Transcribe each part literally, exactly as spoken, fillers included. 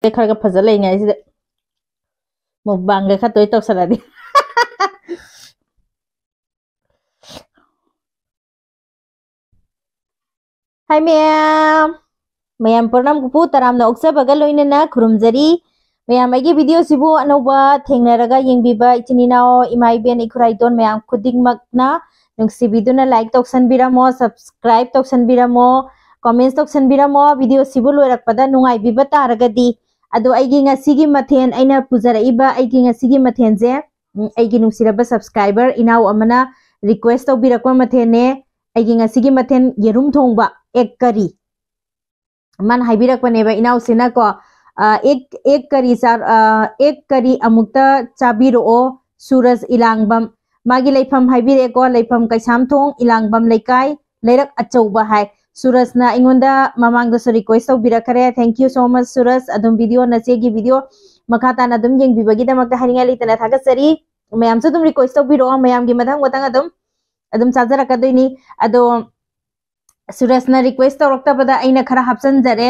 ꯈꯔꯒ ꯐꯖ ꯂꯩꯉꯩꯁꯤꯗ ꯃꯨꯛꯕꯥꯡꯒ ꯈꯔ ꯇꯣꯏ ꯇꯧꯁꯜꯂꯗꯤ꯫ ꯍꯥꯏ ꯃꯌꯥꯝ, ꯃꯌꯥꯝ ꯄꯨꯝꯅꯃꯛꯄꯨ ꯇꯔꯥꯝꯅ ꯑꯣꯛꯆꯕꯒ ꯂꯣꯏꯅꯅ ꯈꯨꯔꯨꯝꯖꯔꯤ꯫ ꯃꯌꯥꯝ ꯑꯩꯒꯤ ꯚꯤꯗꯤꯑꯣꯁꯤꯕꯨ ꯑꯅꯧꯕ ꯊꯦꯡꯅꯔꯒ ꯌꯦꯡꯕꯤꯕ ꯏꯆꯤꯟ ꯏꯅꯥꯎ, ꯏꯃꯥ ꯏꯕꯦꯟ, ꯏꯈꯨꯔꯥ ꯏꯇꯣꯟ ꯃꯌꯥꯝ ꯈꯨꯗꯤꯡꯃꯛꯅ ꯅꯨꯡꯁꯤꯕꯤꯗꯨꯅ like ꯇꯧꯁꯟꯕꯤꯔꯝꯃꯣ, subscribe ꯇꯧꯁꯟꯕꯤꯔꯝꯃꯣ, comments ꯇꯧꯁꯟꯕꯤꯔꯝꯃꯣ꯫ ꯚꯤꯗꯤꯑꯣꯁꯤꯕꯨ ꯂꯣꯏꯔꯛꯄꯗ ꯅꯨꯡꯉꯥꯏꯕꯤꯕ ꯇꯥꯔꯒꯗꯤ꯫ ꯑꯗꯣ ꯑꯩꯒꯤ ꯉꯁꯤꯒꯤ ꯃꯊꯦꯜ, ꯑꯩꯅ ꯄꯨꯖꯔꯛꯏꯕ ꯑꯩꯒꯤ ꯉꯁꯤꯒꯤ ꯃꯊꯦꯜꯁꯦ, ꯎꯝ, ꯑꯩꯒꯤ ꯅꯨꯡꯁꯤꯔꯕ subscriber ꯏꯅꯥꯎ ꯑꯃꯅ request ꯇꯧꯕꯤꯔꯛꯄ ꯃꯊꯦꯜꯅꯦ꯫ ꯑꯩꯒꯤ ꯉꯁꯤꯒꯤ ꯃꯊꯦꯜ ꯌꯦꯔꯨꯝ ꯊꯣꯡꯕ, egg curry꯫ ꯃꯥꯅ ꯍꯥꯏꯕꯤꯔꯛꯄꯅꯦꯕ ꯏꯅꯥꯎꯁꯤꯅꯀꯣ, ꯑ, egg, egg curry ꯆꯥ-, ꯑ, egg curry ꯑꯃꯨꯛꯇ ꯆꯥꯕꯤꯔꯛꯑꯣ ꯁꯨꯔꯖ ꯏꯂꯥꯡꯕꯝ꯫ ꯃꯥꯒꯤ ꯂꯩꯐꯝ ꯍꯥꯏꯕꯤꯔꯛꯑꯦꯀꯣ, ꯂꯩꯐꯝ ꯀꯩꯁꯥꯝꯊꯣꯡ ꯏꯂꯥꯡꯕꯝ ꯂꯩꯀꯥꯏ, ꯂꯩꯔꯛ ꯑꯆꯧꯕ ꯍꯥꯏ꯫ ꯁꯨꯔꯖꯅ ꯑꯩꯉꯣꯟꯗ ꯃꯃꯥꯡꯗꯁꯨ request ꯇꯧꯕꯤꯔꯛꯈ꯭ꯔꯦ꯫ Thank you so much, ꯁꯨꯔꯖ꯫ ꯑꯗꯨꯝ ꯚꯤꯗꯤꯑꯣ, ꯅꯆꯦꯒꯤ ꯚꯤꯗꯤꯑꯣ ꯃꯈꯥ ꯇꯥꯅ ꯑꯗꯨꯝ ꯌꯦꯡꯕꯤꯕꯒꯤꯗꯃꯛꯇ ꯍꯥꯏꯅꯤꯡꯉꯥꯏ ꯂꯩꯇꯅ ꯊꯥꯒꯠꯆꯔꯤ꯫ ꯃꯌꯥꯝꯁꯨ ꯑꯗꯨꯝ request ꯇꯧꯕꯤꯔꯛꯑꯣ, ꯃꯌꯥꯝꯒꯤ ꯃꯊꯪ ꯃꯊꯪ ꯑꯗꯨꯝ, ꯑꯗꯨꯝ ꯆꯥꯖꯔꯛꯀꯗꯣꯏꯅꯤ꯫ ꯑꯗꯣ ꯁꯨꯔꯖꯅ request ꯇꯧꯔꯛꯇꯕꯗ ꯑꯩꯅ ꯈꯔ ꯍꯥꯞꯆꯤꯟꯖꯔꯦ꯫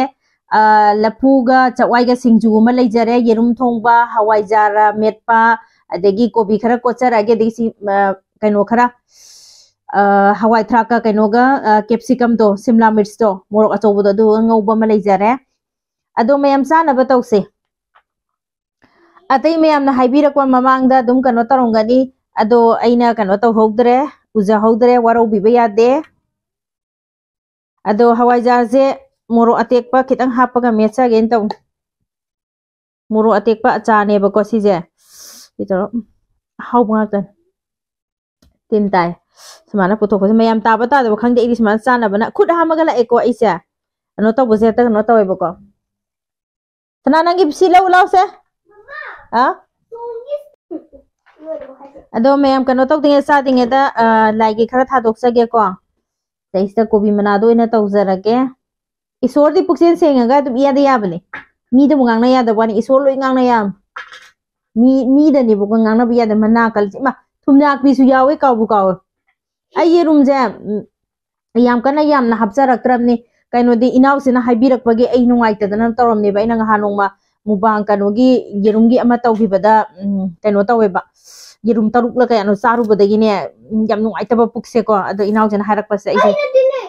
ꯑ, ꯂꯐꯨꯒ ꯆꯋꯥꯏꯒ ꯁꯤꯡꯖꯨ ꯑꯃ ꯂꯩꯖꯔꯦ, ꯌꯦꯔꯨꯝ ꯊꯣꯡꯕ, ꯍꯋꯥꯏꯖꯥꯔ ꯃꯦꯠꯄ, ꯑꯗꯒꯤ ꯀꯣꯕꯤ ꯈꯔ ꯀꯣꯠꯆꯔꯛꯑꯒꯦ, ꯑꯗꯒꯤ ꯁꯤ, ꯑ, ꯀꯩꯅꯣ ꯈꯔ, ꯑ, ꯍꯋꯥꯏ ꯊ꯭ꯔꯥꯛꯀ ꯀꯩꯅꯣꯒ, ꯑ, capsicum ꯗꯣ, ꯁꯤꯝꯂꯥ ꯃꯤꯔꯆꯇꯣ, ꯃꯣꯔꯣꯛ ꯑꯆꯧꯕꯗꯣ, ꯑꯗꯨꯒ ꯉꯧꯕ ꯑꯃ ꯂꯩꯖꯔꯦ꯫ ꯑꯗꯣ ꯃꯌꯥꯝ ꯆꯥꯅꯕ ꯇꯧꯁꯦ꯫ ꯑꯇꯩ ꯃꯌꯥꯝꯅ ꯍꯥꯏꯕꯤꯔꯛꯄ ꯃꯃꯥꯡꯗ ꯑꯗꯨꯝ ꯀꯩꯅꯣ ꯇꯧꯔꯝꯒꯅꯤ, ꯑꯗꯣ ꯑꯩꯅ ꯀꯩꯅꯣ ꯇꯧꯍꯧꯗ꯭ꯔꯦ, ꯎꯖꯍꯧꯗ꯭ꯔꯦ, ꯋꯥꯔꯧꯕꯤꯕ ꯌꯥꯗꯦ꯫ ꯑꯗꯣ ꯍꯋꯥꯏꯖꯥꯔꯁꯦ ꯃꯣꯔꯣꯛ ꯑꯇꯦꯛꯄ ꯈꯤꯇꯪ ꯍꯥꯞꯄꯒ ꯃꯦꯠꯆꯒꯦꯅ ꯇꯧꯅꯤ꯫ ꯃꯣꯔꯣꯛ ꯑꯇꯦꯛꯄ ꯑꯆꯥꯔꯅꯦꯕꯀꯣ ꯁꯤꯁꯦ꯫ ꯁꯤ ꯇꯧꯔꯣ꯫ ꯎꯝ, ꯑꯍꯥꯎꯕ ꯉꯥꯛꯇꯅꯤ꯫ ꯇꯤꯟ ꯇꯥꯏ꯫ ꯁꯨꯃꯥꯏꯅ ꯄꯨꯊꯣꯛꯄꯁꯦ ꯃꯌꯥꯝ ꯇꯥꯕ ꯇꯥꯗꯕ ꯈꯪꯗꯦ, ꯑꯩꯗꯤ ꯁꯨꯃꯥꯏꯅ ꯆꯥꯅꯕꯅ ꯈꯨꯠ ꯍꯥꯝꯃꯒ ꯂꯥꯛꯑꯦꯀꯣ ꯑꯩꯁꯦ꯫ ꯀꯩꯅꯣ ꯇꯧꯕꯁꯦ ꯍꯦꯛꯇ ꯀꯩꯅꯣ ꯇꯧꯋꯦꯕꯀꯣ꯫ ꯁꯅꯥ, ꯅꯪꯒꯤ ꯁꯤ ꯂꯧ ꯂꯥꯎꯁꯦ꯫ ꯑ? ꯑꯗꯣ ꯃꯌꯥꯝ ꯀꯩꯅꯣ ꯇꯧꯗ꯭ꯔꯤꯉꯩ, ꯆꯥꯗ꯭ꯔꯤꯉꯩꯗ, ꯑ, ꯂꯥꯏꯒꯤ ꯈꯔ ꯊꯥꯗꯣꯛꯆꯒꯦꯀꯣ꯫ ꯁꯤꯗꯩꯁꯤꯗ ꯀꯣꯕꯤ ꯃꯅꯥꯗꯣ ꯑꯣꯏꯅ ꯇꯧꯖꯔꯒꯦ꯫ ꯏꯁꯣꯔꯗꯤ ꯄꯨꯛꯆꯦꯜ ꯁꯦꯡꯉꯒ ꯑꯗꯨꯝ ꯏꯌꯥꯗ ꯌꯥꯕꯅꯦ꯫ ꯃꯤꯗꯕꯨ ꯉꯥꯡꯅ ꯌꯥꯗꯕ ꯋꯥꯅꯤ, ꯏꯁꯣꯔ ꯂꯣꯏ ꯉꯥꯡꯅ ꯌꯥꯕ꯫ ꯃꯤ, ꯃꯤꯗꯅꯦꯕꯀꯣ ꯉꯥꯡꯅꯕ ꯌꯥꯗꯕ, ꯃꯅꯥ ꯀꯜꯂꯤꯁꯦ꯫ ꯏꯃꯥ, ꯊꯨꯝꯌꯥꯛꯄꯤꯁꯨ ꯌꯥꯎꯋꯦ, ꯀꯥꯎꯕꯨ ꯀꯥꯎꯋꯦ꯫ ꯑꯩ ꯌꯦꯔꯨꯝꯁꯦ, ꯎꯝ, ꯌꯥꯝ ꯀꯟꯅ ꯌꯥꯝꯅ ꯍꯥꯞꯆꯔꯛꯇ꯭ꯔꯕꯅꯤ꯫ ꯀꯩꯅꯣꯗꯤ ꯏꯅꯥꯎꯁꯤꯅ ꯍꯥꯏꯕꯤꯔꯛꯄꯒꯤ ꯑꯩ ꯅꯨꯡꯉꯥꯏꯇꯗꯅ ꯇꯧꯔꯝꯅꯦꯕ꯫ ꯑꯩꯅ ꯉꯍꯥꯟ ꯅꯣꯡꯃ ꯃꯨꯕꯥꯡ ꯀꯩꯅꯣꯒꯤ ꯌꯦꯔꯨꯝꯒꯤ ꯑꯃ ꯇꯧꯈꯤꯕꯗ, ꯎꯝ, ꯀꯩꯅꯣ ꯇꯧꯋꯦꯕ, ꯌꯦꯔꯨꯝ ꯇꯔꯨꯛꯂ ꯀꯌꯥꯅꯣ ꯆꯥꯔꯨꯕꯗꯒꯤꯅꯦ, ꯎꯝ, ꯌꯥꯝ ꯅꯨꯡꯉꯥꯏꯇꯕ ꯄꯨꯛꯁꯦꯀꯣ꯫ ꯑꯗꯣ ꯏꯅꯥꯎꯁꯤꯅ ꯍꯥꯏꯔꯛꯄꯁꯦ ꯑꯩꯁꯦ ꯑꯩꯅꯗꯤꯅꯦ,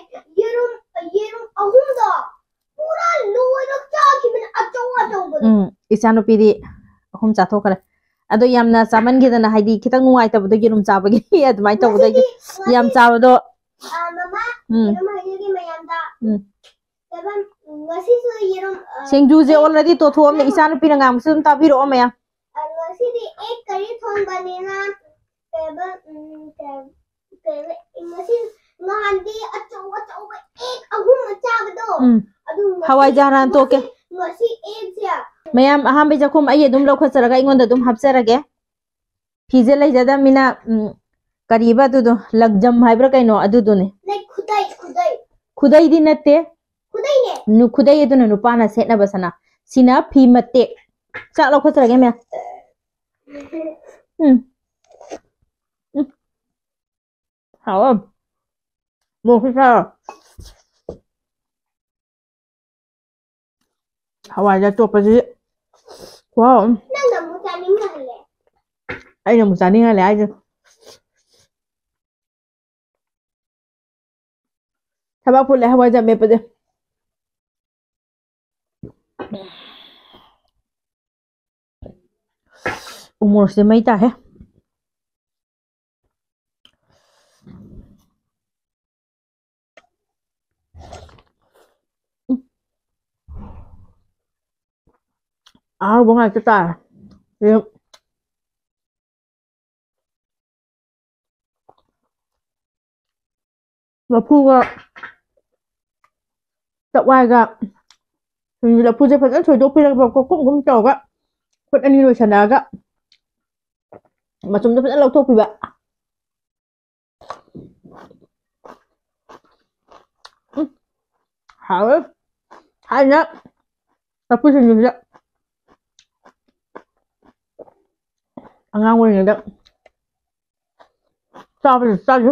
ꯌꯦꯔꯨꯝ, ꯌꯦꯔꯨꯝ ꯑꯍꯨꯝꯗꯣ ꯄꯨꯔꯥ ꯂꯣꯏꯅ ꯆꯥꯈꯤꯕꯅꯦ, ꯑꯆꯧ ꯑꯆꯧꯕꯗꯣ꯫ ꯎꯝ, ꯏꯆꯥꯅꯨꯄꯤꯗꯤ ꯑꯍꯨꯝ ꯆꯥꯊꯣꯛꯈ꯭ꯔꯦ꯫ ꯑꯗꯣ ꯌꯥꯝꯅ ꯆꯥꯃꯟꯈꯤꯗꯅ, ꯍꯥꯏꯗꯤ ꯈꯤꯇꯪ ꯅꯨꯡꯉꯥꯏꯇꯕꯗꯣ ꯌꯦꯔꯨꯝ ꯆꯥꯕꯒꯤ ꯑꯗꯨꯃꯥꯏꯅ ꯇꯧꯕꯗꯒꯤ ꯉꯁꯤꯗꯤ, ꯌꯥꯝ ꯉꯁꯤ, ꯆꯥꯕꯗꯣ꯫ ꯑ, ꯃꯃꯥ, ꯎꯝ꯫ ꯌꯦꯔꯨꯝ ꯍꯥꯏꯖꯒꯦ ꯃꯌꯥꯝꯗ꯫ ꯎꯝ꯫ ꯀꯩꯕ, ꯎꯝ, ꯉꯁꯤꯁꯨ ꯌꯦꯔꯨꯝ, ꯑ, ꯁꯤꯡꯖꯨꯁꯦ ꯑꯦ, already ꯇꯣꯠꯊꯣꯛꯑꯝꯅꯦ꯫ ꯉꯥꯏꯈꯣ꯫ ꯏꯆꯥꯅꯨꯄꯤꯅ ꯉꯥꯡꯕꯁꯨ ꯑꯗꯨꯝ ꯇꯥꯕꯤꯔꯛꯑꯣ ꯃꯌꯥꯝ꯫ ꯑ, ꯉꯁꯤꯗꯤ ꯑꯦꯛ ꯀꯔꯤ ꯊꯣꯡꯕꯅꯤꯅ, ꯀꯩꯕ, ꯎꯝ, ꯀꯩ-, ꯀꯩꯕ, ꯉꯁꯤ, ꯉꯍꯥꯟꯗꯤ ꯑꯆꯧ ꯑꯆꯧꯕ ꯑꯦꯛ ꯑꯍꯨꯝ ꯆꯥꯕꯗꯣ, ꯎꯝ꯫ ꯑꯗꯨ ꯉꯁꯤ, ꯍꯋꯥꯏꯖꯥꯔ ꯍꯥꯟꯅ ꯇꯣꯛꯀꯦ꯫ ꯉꯁꯤ, ꯉꯁꯤ ꯑꯦꯛꯁꯦ꯫ ꯃꯌꯥꯝ ꯑꯍꯥꯟꯕꯩ ꯆꯥꯛꯈꯨꯝ ꯑꯩ ꯑꯗꯨꯝ ꯂꯧꯈꯠꯆꯔꯒ ꯑꯩꯉꯣꯟꯗ ꯑꯗꯨꯝ ꯍꯥꯞꯆꯔꯒꯦ꯫ ꯐꯤꯁꯦ ꯂꯩꯖꯗꯕꯅꯤꯅ, ꯎꯝ, ꯀꯔꯤꯕ ꯑꯗꯨꯗꯣ, ꯂꯪꯖꯝ ꯍꯥꯏꯕ꯭ꯔꯥ ꯀꯩꯅꯣ ꯑꯗꯨꯗꯨꯅꯦ꯫ ꯂꯩ, ꯈꯨꯗꯩ, ꯈꯨꯗꯩ꯫ ꯈꯨꯗꯩꯗꯤ ꯅꯠꯇꯦ꯫ ꯈꯨꯗꯩꯅꯦ꯫ ꯅꯨ-, ꯈꯨꯗꯩ ꯑꯗꯨꯅ ꯅꯨꯄꯥꯅ ꯁꯦꯠꯅꯕ ꯁꯅꯥ꯫ ꯁꯤꯅ ꯐꯤ ꯃꯇꯦꯛ꯫ ꯆꯥꯛ ꯂꯧꯈꯠꯆꯔꯒꯦ ꯃꯌꯥꯝ꯫ ꯎꯝ꯫ ꯎꯝ꯫ ꯍꯥꯎꯋꯦ꯫ ꯃꯣꯔꯣꯛꯁꯨ ꯁꯥꯏ꯫ ꯍꯋꯥꯏꯖꯥꯔ ꯇꯣꯠꯄꯁꯤ ꯈꯨꯍꯥꯎ ꯑꯃ꯫ ꯅꯪꯅ ꯑꯃꯨꯛ ꯆꯥꯅꯤꯡꯍꯜꯂꯦ꯫ ꯑꯩꯅ ꯑꯃꯨꯛ ꯆꯥꯅꯤꯡꯍꯜꯂꯦ ꯍꯥꯏꯁꯦ꯫ ꯊꯕꯥꯛ ꯐꯨꯜꯂꯦ ꯍꯋꯥꯏꯖꯥꯔ ꯃꯦꯠꯄꯁꯦ꯫ ꯎꯃꯣꯔꯣꯛꯁꯦ ꯃꯩ ꯇꯥꯏꯍꯦ꯫ ꯑꯍꯥꯎꯕ ꯉꯥꯛꯇ ꯇꯥꯔꯦ꯫ ꯂꯐꯨꯒ ꯆꯛꯋꯥꯏꯒ꯫ ꯂꯐꯨꯁꯦ ꯐꯖꯅ ꯁꯣꯏꯗꯣꯛꯄꯤꯔꯒ ꯀꯨꯝ ꯀꯨꯝ ꯇꯧꯔꯒ ꯈꯨꯠ ꯑꯅꯤ ꯂꯣꯏꯁꯟꯅꯔꯒ ꯃꯆꯨꯝꯗꯣ ꯐꯖꯅ ꯂꯧꯊꯣꯛꯄꯤꯕ꯫ ꯎꯝ, ꯍꯥꯎꯋꯦ꯫ ꯊꯥꯏꯅ ꯂꯐꯨ ꯁꯤꯡꯖꯨꯁꯦ ꯑꯉꯥꯡ ꯑꯣꯏꯔꯤꯉꯩꯗ ꯆꯥꯕꯁꯨ ꯆꯥꯈꯤ꯫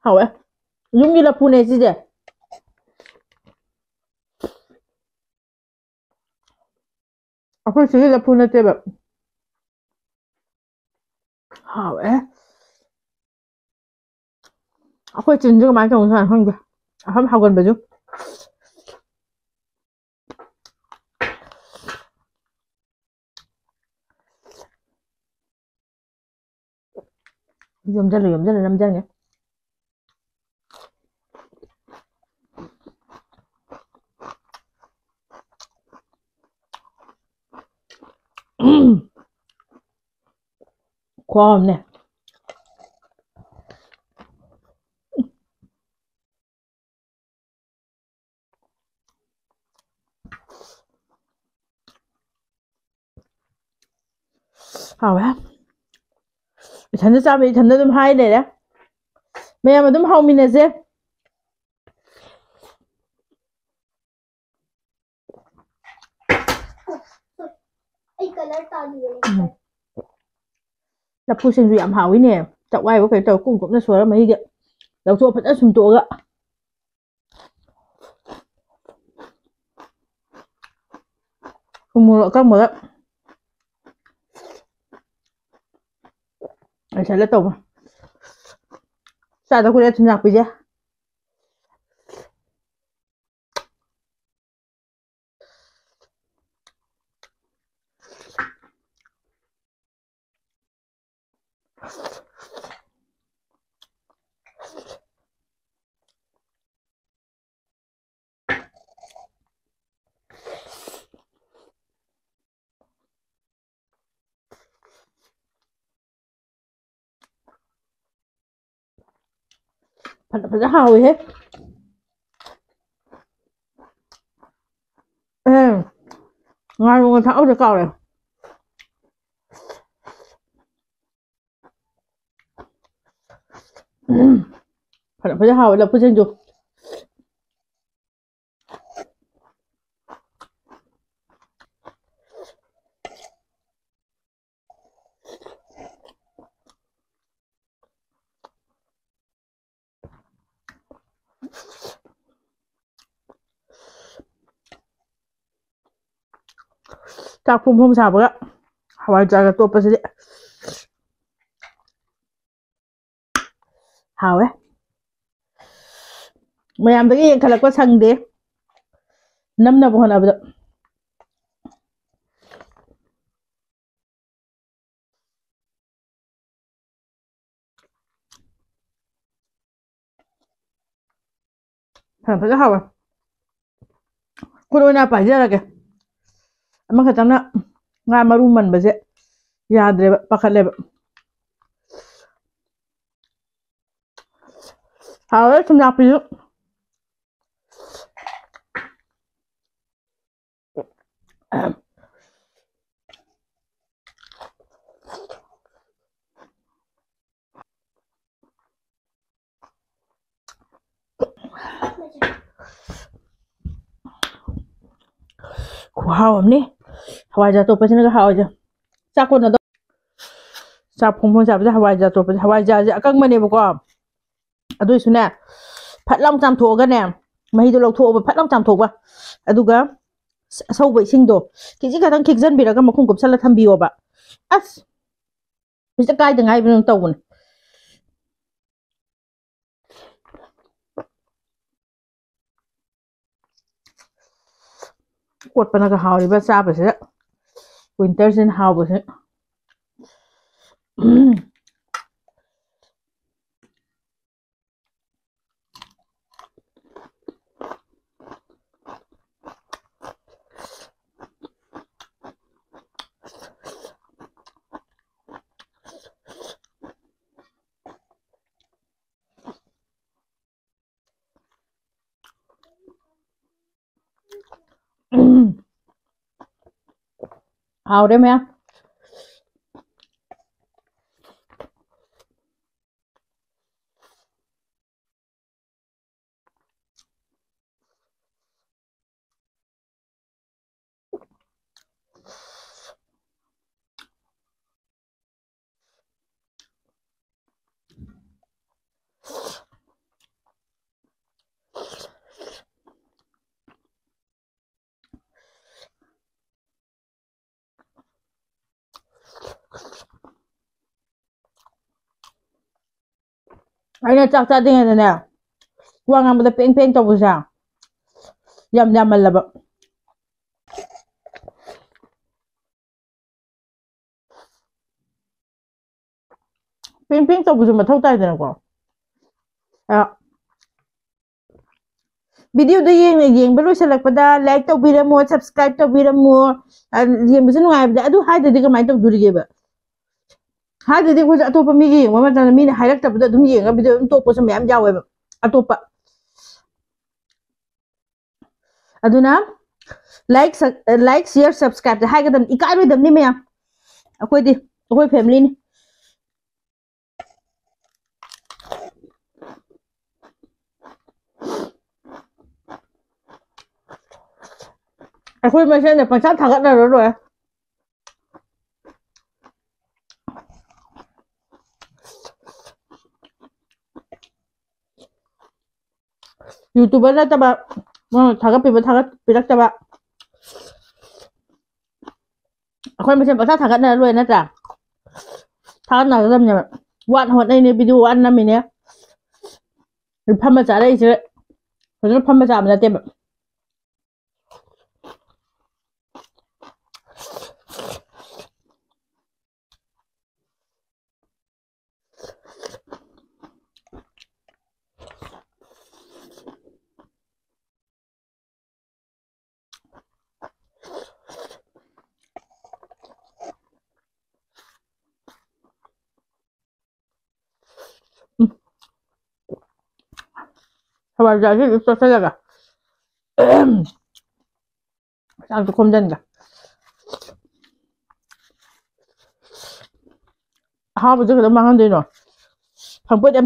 ꯍꯥꯎꯋꯦ꯫ ꯌꯨꯝꯒꯤ ꯂꯐꯨꯅꯦ ꯁꯤꯁꯦ꯫ ꯑꯩꯈꯣꯏ ꯁꯤꯒꯤ ꯂꯐꯨ ꯅꯠꯇꯦꯕ꯫ ꯍꯥꯎꯋꯦ꯫ ꯑꯩꯈꯣꯏ ꯆꯤꯟꯁꯦ ꯀꯃꯥꯏꯅ ꯇꯧꯅꯣ ꯈꯪꯗꯦ꯫ ꯑꯍꯝ ꯍꯥꯎꯒꯟꯕꯁꯨ꯫ ꯌꯣꯝꯁꯤꯜꯂꯨ, ꯌꯣꯝꯁꯤꯜꯂꯨ, ꯅꯝꯁꯤꯟꯒꯦ꯫ ꯈꯨꯍꯥꯎ ꯑꯃꯅꯦ꯫ ꯍꯥꯎꯋꯦ꯫ ꯏꯊꯟꯗ ꯆꯥꯕ ꯏꯊꯟꯗ ꯑꯗꯨꯝ ꯍꯥꯏ ꯂꯩꯔꯦ꯫ ꯃꯌꯥꯝ ꯑꯗꯨꯝ ꯍꯥꯎꯃꯤꯟꯅꯁꯦ꯫ ꯑꯩ colour ꯇꯥꯗꯤꯌꯦ꯫ ꯎꯝ꯫ ꯂꯐꯨ ꯁꯤꯡꯖꯨ ꯌꯥꯝ ꯍꯥꯎꯋꯤꯅꯦ꯫ ꯆꯥꯛꯋꯥꯏꯕ ꯀꯩꯅꯣ ꯇꯧꯔ ꯀꯨꯞ ꯀꯨꯞꯅ ꯁꯣꯏꯔ ꯃꯍꯤꯒ ꯂꯧꯊꯣꯛꯑ ꯐꯖꯅ ꯁꯨꯝꯇꯣꯛꯑꯒ꯫ ꯎ ꯃꯣꯔꯣꯛ ꯑꯀꯪꯕꯒ ꯂꯩꯁꯜꯂ ꯇꯧꯕ꯫ ꯆꯥꯗ ꯀꯨꯏꯔꯦ ꯊꯨꯝꯌꯥꯛꯄꯤꯁꯦ꯫ ꯐꯖ ꯐꯖ ꯍꯥꯎꯋꯤꯍꯦ꯫ ꯎꯝ꯫ ꯉꯥꯔꯨꯒ ꯊꯥꯛꯍꯧꯗ ꯀꯥꯎꯔꯦ꯫ ꯎꯝ꯫ ꯐꯖ ꯐꯖ ꯍꯥꯎꯋꯦ ꯂꯐꯨ ꯁꯤꯡꯖꯨ꯫ ꯆꯥꯛ ꯐꯣꯡ ꯐꯣꯡ ꯁꯥꯕꯒ ꯍꯋꯥꯏꯖꯥꯔꯒ ꯇꯣꯠꯄꯁꯤꯗꯤ ꯍꯥꯎꯋꯦ꯫ ꯃꯌꯥꯝꯗꯒꯤ ꯌꯦꯡꯈꯠꯂꯛꯄ ꯁꯪꯗꯦ ꯅꯝꯅꯕ ꯍꯣꯠꯅꯕꯗ꯫ ꯐꯖ ꯐꯖ ꯍꯥꯎꯋꯦ꯫ ꯈꯨꯠ ꯑꯣꯏꯅ ꯄꯥꯏꯖꯔꯒꯦ꯫ ꯑꯃꯈꯛꯇꯪꯅ ꯉꯥ ꯃꯔꯨ ꯃꯟꯕꯁꯦ ꯌꯥꯗ꯭ꯔꯦꯕ, ꯄꯥꯈꯠꯂꯦꯕ꯫ ꯍꯥꯎꯋꯦ ꯊꯨꯝꯌꯥꯛꯄꯤꯁꯨ꯫ ꯈꯨꯍꯥꯎ ꯑꯃꯅꯤ꯫ ꯍꯋꯥꯏꯖꯥꯔ ꯑꯇꯣꯞꯄꯁꯤꯅꯒ ꯍꯥꯎꯋꯤꯗ꯫ ꯆꯥꯛ ꯀꯣꯟꯅꯗꯧ-, ꯆꯥꯛ ꯐꯣꯡ ꯐꯣꯡ ꯆꯥꯕꯁꯦ ꯍꯋꯥꯏꯖꯥꯔ ꯑꯇꯣꯞꯄꯁꯦ꯫ ꯍꯋꯥꯏꯖꯥꯔꯁꯦ ꯑꯀꯪꯕꯅꯦꯕꯀꯣ꯫ ꯑꯗꯨꯏꯁꯨꯅꯦ, ꯐꯠ ꯂꯥꯎ ꯆꯥꯝꯊꯣꯛꯑꯒꯅꯦ, ꯃꯍꯤꯗꯣ ꯂꯧꯊꯣꯛꯑꯣꯕ, ꯐꯠ ꯂꯥꯎ ꯆꯥꯝꯊꯣꯛꯄ꯫ ꯑꯗꯨꯒ ꯑꯁꯧꯕ ꯏꯁꯤꯡꯗꯣ ꯈꯤꯖꯤꯛ ꯈꯛꯇꯪ ꯈꯤꯛꯆꯟꯕꯤꯔꯒ ꯃꯈꯨꯝ ꯀꯨꯞꯁꯜꯂ ꯊꯝꯕꯤꯌꯣꯕ꯫ ꯑꯁ! ꯍꯧꯖꯤꯛꯇ ꯀꯥꯏꯗ ꯉꯥꯏꯕꯅꯣ ꯇꯧꯕꯅꯦ꯫ ꯀꯣꯠꯄꯅꯒ ꯍꯥꯎꯔꯤꯕ ꯆꯥꯕꯁꯤꯗ꯫ ꯋꯤꯟꯇꯔꯁꯤꯅ ꯍꯥꯎꯕꯁꯦ꯫ ꯍꯥꯎꯔꯦ ꯃꯌꯥꯝ꯫ ꯑꯩꯅ ꯆꯥꯛ ꯆꯥꯗ꯭ꯔꯤꯉꯩꯗꯅꯦ, ꯋꯥ ꯉꯥꯡꯕꯗ ꯄꯦꯡ ꯄꯦꯡ ꯇꯧꯕꯁꯦ ꯌꯥꯝ ꯌꯥꯝꯃꯜꯂꯕ꯫ ꯄꯦꯡ ꯄꯦꯡ ꯇꯧꯕꯁꯨ ꯃꯊꯧ ꯇꯥꯏꯗꯅꯀꯣ꯫ ꯑ, videoꯗ ꯌꯦꯡꯅ ꯌꯦꯡꯕ ꯂꯣꯏꯁꯤꯜꯂꯛꯄꯗ like ꯇꯧꯕꯤꯔꯝꯃꯣ, subscribe ꯇꯧꯕꯤꯔꯝꯃꯣ꯫ ꯑ, ꯌꯦꯡꯕꯁꯨ ꯅꯨꯡꯉꯥꯏꯕꯗ ꯑꯗꯨ ꯍꯥꯏꯗ꯭ꯔꯗꯤ ꯀꯃꯥꯏꯅ ꯇꯧꯗꯣꯔꯤꯒꯦꯕ? ꯍꯥꯏꯗ꯭ꯔꯗꯤ ꯑꯩꯈꯣꯏꯁꯨ ꯑꯇꯣꯞꯄ ꯃꯤꯒꯤ ꯌꯦꯡꯕ ꯃꯇꯝꯗ ꯃꯤꯅ ꯍꯥꯏꯔꯛꯇꯕꯗꯣ ꯑꯗꯨꯝ ꯌꯦꯡꯉꯒ video ꯑꯗꯨꯝ ꯇꯣꯛꯄꯁꯨ ꯃꯌꯥꯝ ꯌꯥꯎꯋꯦꯕ꯫ ꯑꯇꯣꯞꯄ ꯑꯗꯨꯅ like, like, share, subscribe ꯍꯥꯏꯒꯗꯕꯅꯤ, ꯏꯀꯥꯏꯔꯣꯏꯗꯕꯅꯤ ꯃꯌꯥꯝ꯫ ꯑꯩꯈꯣꯏꯗꯤ, ꯑꯩꯈꯣꯏ familyꯅꯤ꯫ ꯑꯩꯈꯣꯏ ꯃꯁꯦꯟꯗ ꯄꯪꯁꯥ ꯊꯥꯒꯠꯅꯔ ꯂꯣꯏꯔꯦ꯫ YouTuber ꯅꯠꯇꯕ, ꯃꯣꯏꯅ ꯊꯥꯒꯠꯄꯤꯕ ꯊꯥꯒꯠꯄꯤꯔꯛꯇꯕ, ꯑꯩꯈꯣꯏ ꯃꯁꯦꯟ ꯄꯪꯊꯥ ꯊꯥꯒꯠꯅꯔ ꯂꯣꯏꯔꯦ ꯅꯠꯇ꯭ꯔꯥ? ꯊꯥꯒꯠꯅꯒꯗꯕꯅꯦꯕ꯫ ꯋꯥꯅ ꯍꯣꯠꯅꯩꯅꯦ, video ꯋꯥꯅ ꯅꯝꯃꯤꯅꯦ꯫ ꯐꯝꯃ ꯆꯥꯔꯛꯏꯁꯦ ꯐꯖꯅ ꯐꯝꯃ ꯆꯥꯕ ꯅꯠꯇꯦꯕ꯫ ꯎꯝ꯫ ꯍꯋꯥꯏꯖꯥꯔꯁꯤ ꯑꯗꯨꯝ ꯆꯣꯠꯁꯜꯂꯒ ꯆꯥꯛꯇꯣ ꯈꯣꯝꯖꯤꯟꯒꯦ꯫ ꯑꯍꯥꯎꯕꯁꯦ ꯀꯩꯗꯧ ꯃꯥꯡꯍꯟꯗꯣꯏꯅꯣ? ꯐꯪꯄꯣꯠ ꯌꯥꯝ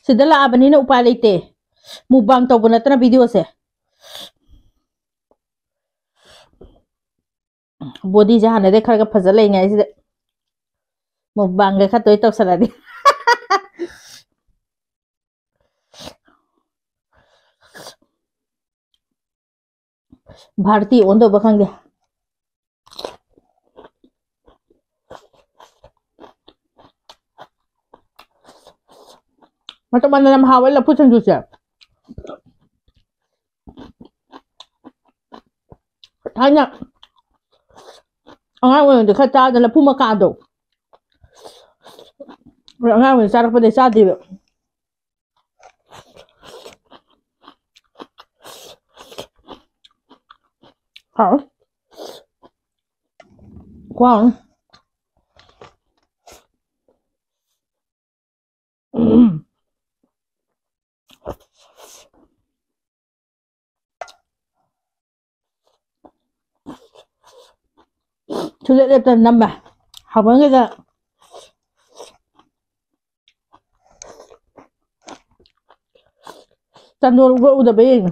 ꯁꯤꯗ ꯂꯥꯛꯑꯕꯅꯤꯅ ꯎꯄꯥꯏ ꯂꯩꯇꯦ꯫ Mukbang ꯇꯧꯕ ꯅꯠꯇꯅ videoꯁꯦ꯫ Bodyꯁꯦ ꯍꯥꯟꯅꯗꯩ ꯈꯔꯒ ꯐꯖ ꯂꯩꯉꯥꯏꯁꯤꯗ mukbangꯒ ꯈꯔ ꯇꯣꯏ ꯇꯧꯁꯜꯂꯗꯤ꯫ ꯚꯥꯔꯇꯤ ꯑꯣꯟꯗꯧꯕ ꯈꯪꯗꯦ꯫ ꯃꯇꯝ ꯃꯥꯟꯅ ꯌꯥꯝ ꯍꯥꯎꯋꯦ ꯂꯐꯨ ꯁꯤꯡꯖꯨꯁꯦ꯫ ꯊꯥꯏꯅ ꯑꯉꯥꯡ ꯑꯣꯏꯔꯤꯉꯩꯗ ꯈꯔ ꯆꯥꯗ ꯂꯐꯨ ꯃꯀꯥꯗꯣ꯫ ꯑꯉꯥꯡ ꯑꯣꯏꯅ ꯆꯥꯔꯛꯄꯗꯩ ꯆꯥꯗꯦꯕ꯫ ꯍꯥꯎ꯫ ꯈꯨꯍꯥꯎ ꯑꯃ꯫ ꯁꯨꯡꯂꯦꯞ ꯂꯦꯞꯇꯅ ꯅꯝꯃꯦ꯫ ꯍꯥꯎꯃꯟꯈꯤꯗꯅ꯫ ꯆꯟꯗꯣꯟ ꯎꯕ ꯎꯗꯕ ꯌꯦꯡꯉꯣ꯫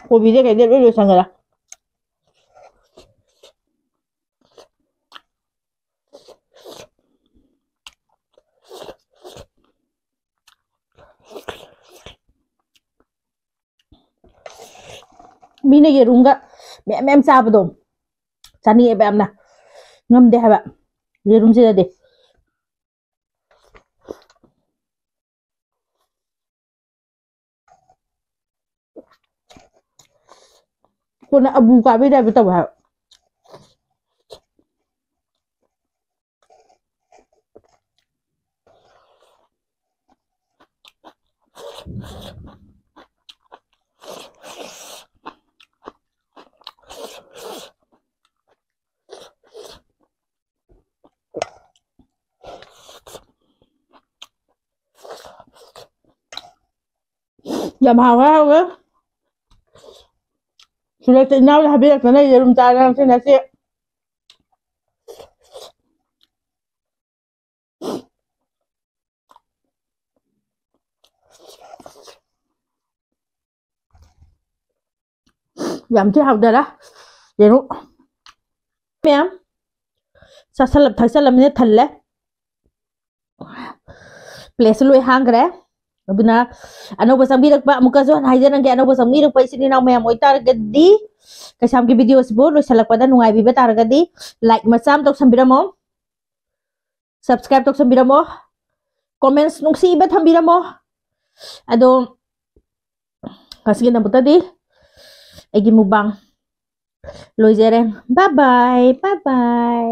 ꯀꯣꯕꯤꯁꯦ ꯀꯩꯗ ꯂꯣꯏ ꯂꯣꯏꯁꯟꯈꯔꯦ꯫ ꯃꯤꯅ ꯌꯦꯔꯨꯝꯒ ꯃꯌꯥꯝ ꯃꯌꯥꯝ ꯆꯥꯕꯗꯣ ꯆꯥꯅꯤꯡꯉꯦꯕ ꯌꯥꯝꯅ꯫ ꯉꯝꯗꯦ ꯍꯥꯏꯕ ꯌꯦꯔꯨꯝꯁꯤꯗꯗꯤ꯫ ꯀꯣꯟꯅ ꯑꯕꯨ ꯀꯥꯕꯩ ꯇꯥꯏꯞꯇ ꯇꯧꯋꯦ ꯍꯥꯏꯕ꯫ ꯌꯥꯝ ꯍꯥꯎꯋꯦ, ꯍꯥꯎꯋꯦ꯫ ꯁꯤꯗ ꯏꯅꯥꯎꯅ ꯍꯥꯏꯕꯤꯔꯛꯇꯅ ꯌꯦꯔꯨꯝ ꯆꯥꯔꯦ ꯉꯁꯤ, ꯉꯁꯤ꯫ ꯌꯥꯝ ꯊꯤ ꯍꯥꯎꯗꯔꯦ ꯌꯦꯔꯨꯝ꯫ ꯃꯌꯥꯝ ꯆꯥꯁꯜꯂ ꯊꯛꯆꯜꯂꯕꯅꯤꯅ ꯊꯜꯂꯦ꯫ ꯄ꯭ꯂꯦꯠꯁꯨ ꯂꯣꯏ ꯍꯥꯡꯈ꯭ꯔꯦ꯫ ꯑꯗꯨꯅ ꯑꯅꯧꯕ ꯆꯪꯕꯤꯔꯛꯄ, ꯑꯃꯨꯛꯀꯁꯨ ꯍꯟꯅ ꯍꯥꯏꯖꯔꯝꯒꯦ, ꯑꯅꯧꯕ ꯆꯪꯕꯤꯔꯛꯄ ꯏꯆꯤꯟ ꯏꯅꯥꯎ ꯃꯌꯥꯝ ꯑꯣꯏꯇꯥꯔꯒꯗꯤ ꯀꯩꯁꯥꯝꯒꯤ ꯚꯤꯗꯤꯑꯣꯁꯤꯕꯨ ꯂꯣꯏꯁꯤꯜꯂꯛꯄꯗ ꯅꯨꯡꯉꯥꯏꯕꯤꯕ ꯇꯥꯔꯒꯗꯤ ꯂꯥꯏꯛ ꯃꯆꯥ ꯑꯃ ꯇꯧꯁꯟꯕꯤꯔꯝꯃꯣ, ꯁꯕꯁꯀ꯭ꯔꯥꯏꯕ ꯇꯧꯁꯟꯕꯤꯔꯝꯃꯣ, ꯀꯣꯃꯦꯟꯁ ꯅꯨꯡꯁꯤꯕ ꯊꯝꯕꯤꯔꯝꯃꯣ꯫ ꯑꯗꯣ ꯉꯁꯤꯒꯤ ꯅꯝꯕꯨꯛꯇꯗꯤ ꯑꯩꯒꯤ ꯃꯨꯛꯕꯥꯡ ꯂꯣꯏꯖꯔꯦ꯫ ꯕꯥꯏ ꯕꯥꯏ, ꯕꯥꯏ ꯕꯥꯏ꯫